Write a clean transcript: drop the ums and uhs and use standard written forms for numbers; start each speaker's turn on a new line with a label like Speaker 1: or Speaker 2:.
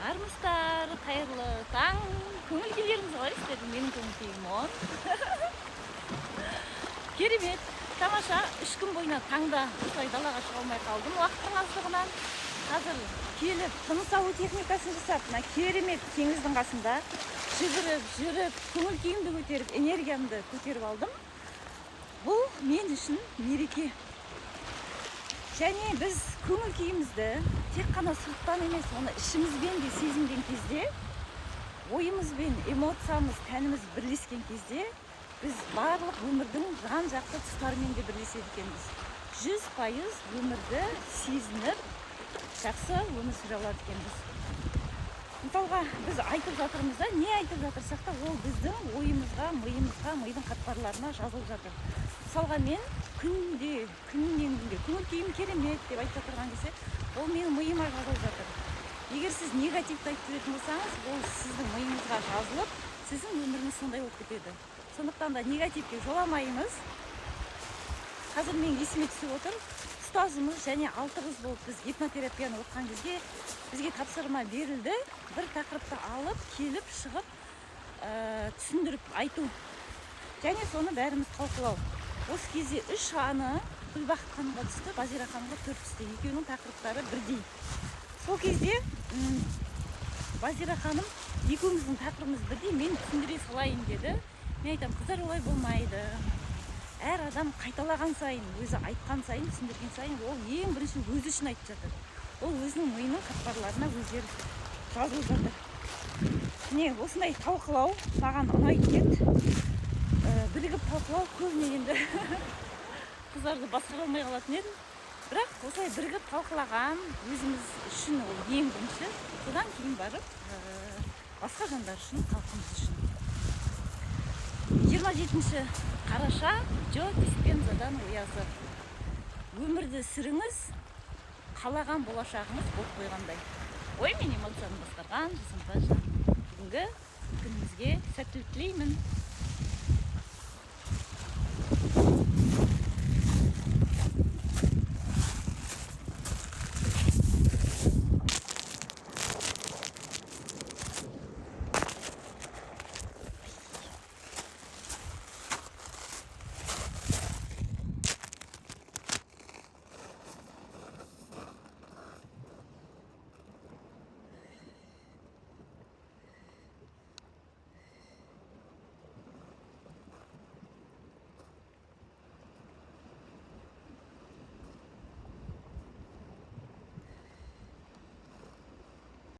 Speaker 1: Армысыздар, қайырлы таң! Көңіл күйлеріңіз қалай сіздердің? Менің көңіл күйім оң, керемет, тамаша. 3 күн бойына таңда осылай далаға шыға алмай қалдым уақыттың аздығынан. Қазір келіп, тыныс алу техникасын жасап, мына керемет теңіздің қасында жүгіріп жүріп, көңіл күйімді көтеріп, энергиямды көтеріп алдым. Бұл мен үшін мереке. Және біз көңіл күйімізді тек қана сырттан емес, оны ішімізбен де сезінген кезде, ойымыз бен эмоциямыз, тәніміз бірлескен кезде, біз барлық өмірдің жан жақты тұстарымен де бірлеседі екенбіз. 100% өмірді сезініп, жақсы өмір сүре алады екенбіз. Мысалға, біз айтып жатырмыз да, не айтып жатырсақ та, ол біздің ойымызға, миымызға, мидың қатпарларына жазылып жатыр. Мысалға, мен күнде, күннен күнге көңіл күйім керемет деп айтып жатырған кезде, ол менің миыма жазылып жатыр. Егер сіз негативті айтып жүретін болсаңыз, ол сіздің миыңызға жазылып, сіздің өміріңіз сондай болып кетеді. Сондықтан да негативке жоламаймыз. Қазір менің есіме түсіп отыр, ұстазымыз және алты қыз болып біз гипнотерапияны оқыған кезде бізге тапсырма берілді: бір тақырыпты алып келіп шығып, түсіндіріп айту және соны бәріміз талқылау. Осы кезде үш аны Гүлбақыт ханымға түсті, Базира ханымға төрт түсті. Екеуінің тақырыптары бірдей. Сол кезде Базира ханым: «Екеуміздің тақырыбымыз бірдей, мен түсіндіре салайын», – деді. Мен айтамын: «Қыздар, олай болмайды. Әр адам қайталаған сайын, өзі айтқан сайын, түсіндірген сайын, ол ең бірінші өзі үшін айтып жатыр, ол өзінің миының қатпарларына өздері жазылып жатыр». Міне, осындай талқылау маған ұнайтын еді. Бірігіп талқылау. Көбіне енді қыздарды басқара алмай қалатын едім, бірақ осылай бірігіп талқылаған өзіміз үшін ол ең бірінші, содан кейін барып басқа жандар үшін, халқымыз үшін. 27 қараша, Джо Диспензадан оязы: «Өмірді сүріңіз қалаған болашағыңыз болып қойғандай». Ой мен эмоцияны басқарған жасампаз жан. Бүгінгі күнімізге сәттілік тілеймін.